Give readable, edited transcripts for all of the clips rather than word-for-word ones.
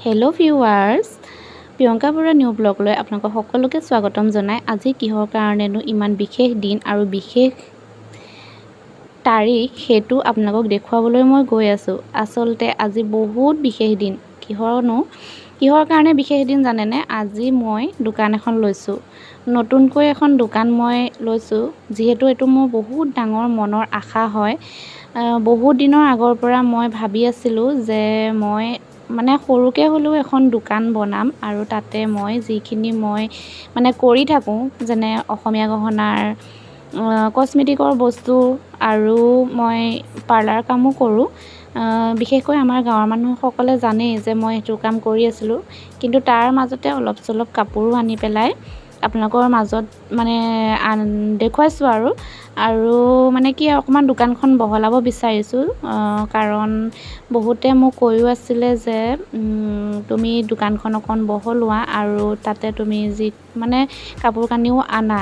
Hello' viewers, Priyanka Baruah new ব্লগলৈ আপোনালোকক সকলোকে স্বাগতম জনাই আজি কিহৰ কাৰণেনো ইমান বিশেষ দিন আৰু বিশেষ তাৰিখ, সেইটো আপোনালোকক দেখুৱাবলৈ মই গৈ আছোঁ। আচলতে আজি বহুত বিশেষ দিন। কিহৰ কাৰণে বিশেষ দিন জানেনে? আজি মই দোকান এখন লৈছোঁ, নতুনকৈ এখন দোকান মই লৈছোঁ। যিহেতু এইটো মোৰ বহুত ডাঙৰ মনৰ আশা হয়, বহুত দিনৰ আগৰ পৰা মই ভাবি আছিলোঁ যে মই মানে সৰুকৈ হ'লেও এখন দোকান বনাম আৰু তাতে মই যিখিনি মই মানে কৰি থাকোঁ, যেনে অসমীয়া গহনাৰ, কচমেটিকৰ বস্তু আৰু মই পাৰ্লাৰ কামো কৰোঁ। বিশেষকৈ আমাৰ গাঁৱৰ মানুহসকলে জানেই যে মই সেইটো কাম কৰি আছিলোঁ, কিন্তু তাৰ মাজতে অলপ চলপ কাপোৰো আনি পেলাই আপোনালোকৰ মাজত মানে দেখুৱাইছোঁ আৰু আৰু মানে কি, অকণমান দোকানখন বহলাব বিচাৰিছোঁ, কাৰণ বহুতে মোক কৈও আছিলে যে তুমি দোকানখন অকণ বহলোৱা আৰু তাতে তুমি যি মানে কাপোৰ কানিও আনা।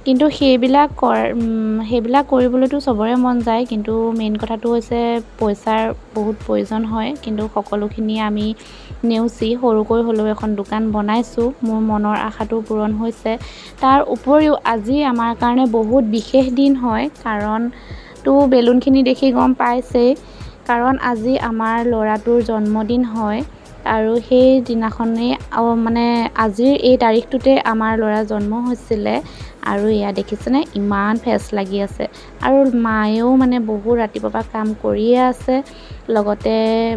কিন্তু সেইবিলাক কৰিবলৈতো চবৰে মন যায়, কিন্তু মেইন কথাটো হৈছে পইচাৰ বহুত প্ৰয়োজন হয়। কিন্তু সকলোখিনি আমি নেওচি সৰুকৈ হ'লেও এখন দোকান বনাইছোঁ, মোৰ মনৰ আশাটো পূৰণ হৈছে। তাৰ উপৰিও আজি আমাৰ কাৰণে বহুত বিশেষ দিন হয়, কাৰণ তো বেলুনখিনি দেখি গম পাইছেই, কাৰণ আজি আমাৰ ল'ৰাটোৰ জন্মদিন হয়। আৰু সেই দিনাখনেই মানে আজিৰ এই তাৰিখটোতে আমাৰ ল'ৰাৰ জন্ম হৈছিলে। আৰু এয়া দেখিছেনে, ইমান ফ্ৰেছ লাগি আছে। আৰু মায়েও মানে বহুত ৰাতিপুৱাৰ পৰা কাম কৰিয়ে আছে, লগতে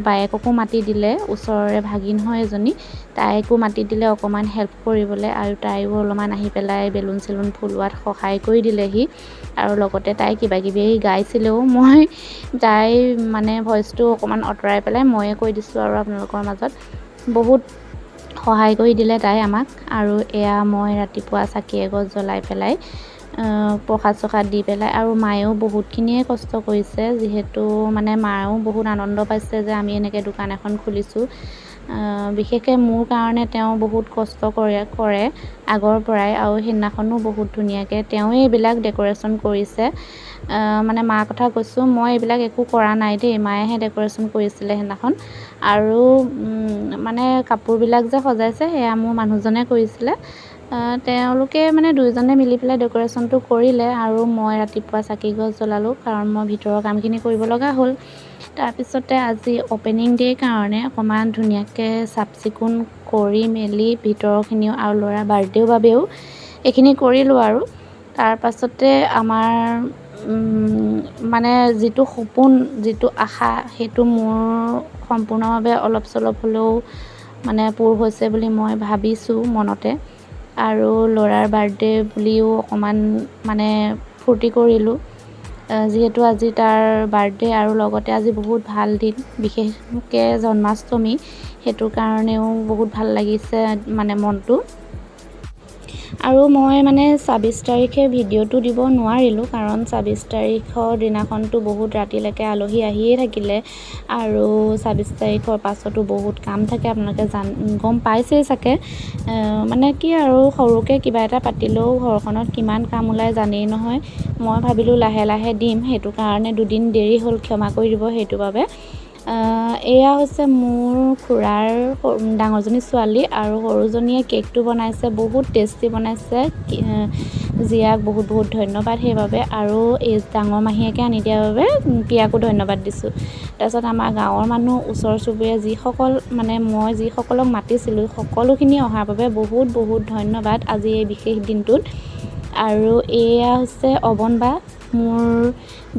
বায়েককো মাতি দিলে, ওচৰৰে ভাগিন হয় এজনী, তাইকো মাতি দিলে অকণমান হেল্প কৰিবলৈ। আৰু তাইও অলপমান আহি পেলাই বেলুন চেলুন ফুলোৱাত সহায় কৰি দিলেহি। আৰু লগতে তাই কিবা কিবি গাইছিলেও, মই তাইৰ মানে ভইচটো অকণমান আঁতৰাই পেলাই ময়ে কৈ দিছোঁ আৰু আপোনালোকৰ মাজত। বহুত সহায় কৰি দিলে তাই আমাক। আৰু এয়া মই ৰাতিপুৱা চাকি এগছ জ্বলাই পেলাই প্ৰসাদ চসাদ দি পেলাই, আৰু মায়েও বহুতখিনিয়ে কষ্ট কৰিছে, যিহেতু মানে মায়েও বহুত আনন্দ পাইছে যে আমি এনেকৈ দোকান এখন খুলিছোঁ। বিশেষকৈ মোৰ কাৰণে তেওঁ বহুত কষ্ট কৰে আগৰ পৰাই। আৰু সেইদিনাখনো বহুত ধুনীয়াকৈ তেওঁৱেই এইবিলাক ডেক'ৰেশ্যন কৰিছে। মানে মাৰ কথা কৈছোঁ, মই এইবিলাক একো কৰা নাই দেই, মায়েহে ডেক'ৰেশ্যন কৰিছিলে সেইদিনাখন। আৰু মানে কাপোৰবিলাক যে সজাইছে, সেয়া মোৰ মানুহজনে কৰিছিলে। তেওঁলোকে মানে দুয়োজনে মিলি পেলাই ডেক'ৰেশ্যনটো কৰিলে। আৰু মই ৰাতিপুৱা চাকি গছ জ্বলালোঁ, কাৰণ মই ভিতৰৰ কামখিনি কৰিব লগা হ'ল। তাৰপিছতে আজি অ'পেনিং ডে'ৰ কাৰণে অকণমান ধুনীয়াকৈ চাফ চিকুণ কৰি মেলি ভিতৰৰখিনিও আৰু ল'ৰাৰ বাৰ্থডে'ৰ বাবেও এইখিনি কৰিলোঁ। আৰু তাৰপাছতে আমাৰ মানে যিটো সপোন, যিটো আশা, সেইটো মোৰ সম্পূৰ্ণভাৱে অলপ চলপ হ'লেও মানে পূৰ হৈছে বুলি মই ভাবিছোঁ মনতে। আৰু ল'ৰাৰ বাৰ্থডে' বুলিও অকণমান মানে ফূৰ্তি কৰিলোঁ, যিহেতু আজি তাৰ বাৰ্থডে' আৰু লগতে আজি বহুত ভাল দিন, বিশেষকৈ জন্মাষ্টমী, সেইটো কাৰণেও বহুত ভাল লাগিছে মানে মনটো। আৰু মই মানে 26 তাৰিখে ভিডিঅ'টো দিব নোৱাৰিলোঁ, কাৰণ 26 তাৰিখৰ দিনাখনতো বহুত ৰাতিলৈকে আলহী আহিয়ে থাকিলে। আৰু 26 তাৰিখৰ পাছতো বহুত কাম থাকে, আপোনালোকে গম পাইছেই চাগে। মানে কি আৰু, সৰুকৈ কিবা এটা পাতিলেও ঘৰখনত কিমান কাম ওলাই জানেই নহয়। মই ভাবিলোঁ লাহে লাহে দিম, সেইটো কাৰণে দুদিন দেৰি হ'ল, ক্ষমা কৰি দিব সেইটো বাবে। এয়া হৈছে মোৰ খুৰাৰ ডাঙৰজনী ছোৱালী আৰু সৰুজনীয়ে কেকটো বনাইছে, বহুত টেষ্টি বনাইছে। জীয়াক বহুত বহুত ধন্যবাদ সেইবাবে। আৰু এই ডাঙৰ মাহীয়েকে আনি দিয়াৰ বাবে প্ৰিয়াকো ধন্যবাদ দিছোঁ। তাৰপিছত আমাৰ গাঁৱৰ মানুহ, ওচৰ চুবুৰীয়া যিসকল, মানে মই যিসকলক মাতিছিলোঁ, সকলোখিনি অহাৰ বাবে বহুত বহুত ধন্যবাদ আজি এই বিশেষ দিনটোত। আৰু এয়া হৈছে অৱন বা, মোৰ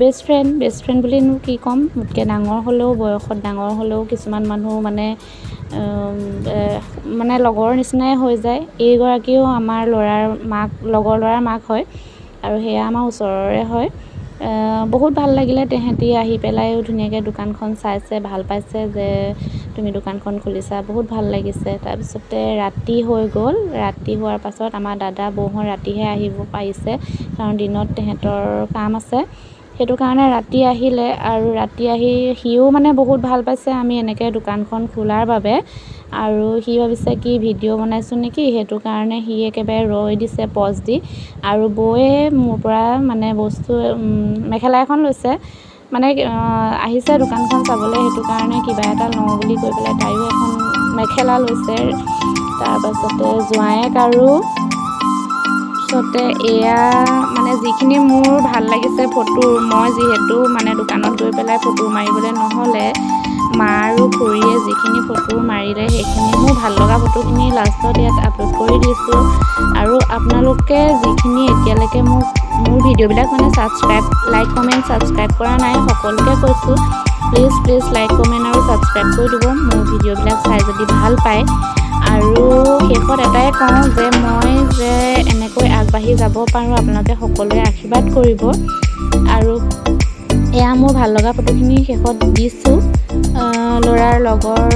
বেষ্ট ফ্ৰেণ্ড। বেষ্ট ফ্ৰেণ্ড বুলিনো কি ক'ম, মোতকৈ ডাঙৰ হ'লেও, বয়সত ডাঙৰ হ'লেও কিছুমান মানুহ মানে মানে লগৰ নিচিনাই হৈ যায়। এইগৰাকীও আমাৰ ল'ৰাৰ মাক, লগৰ ল'ৰাৰ মাক হয় আৰু সেয়া আমাৰ ওচৰৰে হয়। বহুত ভাল লাগিলে, তেহেঁতি আহি পেলাইও ধুনীয়াকৈ দোকানখন চাইছে, ভাল পাইছে যে তুমি দোকানখন খুলিছা, বহুত ভাল লাগিছে। তাৰপিছতে ৰাতি হৈ গ'ল। ৰাতি হোৱাৰ পাছত আমাৰ দাদা বৌহঁত ৰাতিহে আহিব পাৰিছে, কাৰণ দিনত তেহেঁতৰ কাম আছে, সেইটো কাৰণে ৰাতি আহিলে। আৰু ৰাতি আহি সিও মানে বহুত ভাল পাইছে আমি এনেকৈ দোকানখন খোলাৰ বাবে। আৰু সি ভাবিছে কি ভিডিঅ' বনাইছোঁ নেকি, সেইটো কাৰণে সি একেবাৰে ৰৈ দিছে পজ দি। আৰু বৌয়ে মোৰ পৰা মানে বস্তু মেখেলা এখন লৈছে, মানে আহিছে দোকানখন চাবলৈ, সেইটো কাৰণে কিবা এটা লওঁ বুলি কৈ পেলাই তাইও এখন মেখেলা লৈছে। তাৰপাছতে জোঁৱায়েক আৰু পিছতে এয়া মানে যিখিনি মোৰ ভাল লাগিছে ফটো, মই যিহেতু মানে দোকানত গৈ পেলাই ফটো মাৰিবলৈ নহ'লে, মা আৰু খুৰীয়ে যিখিনি ফটো মাৰিলে, সেইখিনি মোৰ ভাল লগা ফটোখিনি লাষ্টত ইয়াত আপলোড কৰি দিছোঁ। আৰু আপোনালোকে যিখিনি এতিয়ালৈকে মোক মোৰ ভিডিঅ'বিলাক মানে ছাবস্ক্ৰাইব, লাইক, কমেণ্ট, ছাবস্ক্ৰাইব কৰা নাই, সকলোকে কৈছোঁ, প্লিজ প্লিজ লাইক, কমেণ্ট আৰু ছাবস্ক্ৰাইব কৰি দিব মোৰ ভিডিঅ'বিলাক চাই যদি ভাল পায়। আৰু শেষত এটাই কওঁ যে মই যে এনেকৈ আগবাঢ়ি যাব পাৰোঁ, আপোনালোকে সকলোৱে আশীৰ্বাদ কৰিব। আৰু এয়া মোৰ ভাল লগা ফটোখিনি শেষত দিছোঁ। ল'ৰাৰ লগৰ,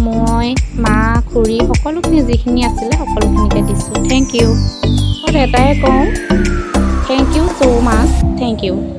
মই, মা, খুৰী, সকলোখিনি যিখিনি আছিলে সকলোখিনিকে দিছোঁ। Thank U. এটাই কওঁ, thank you so much, thank you.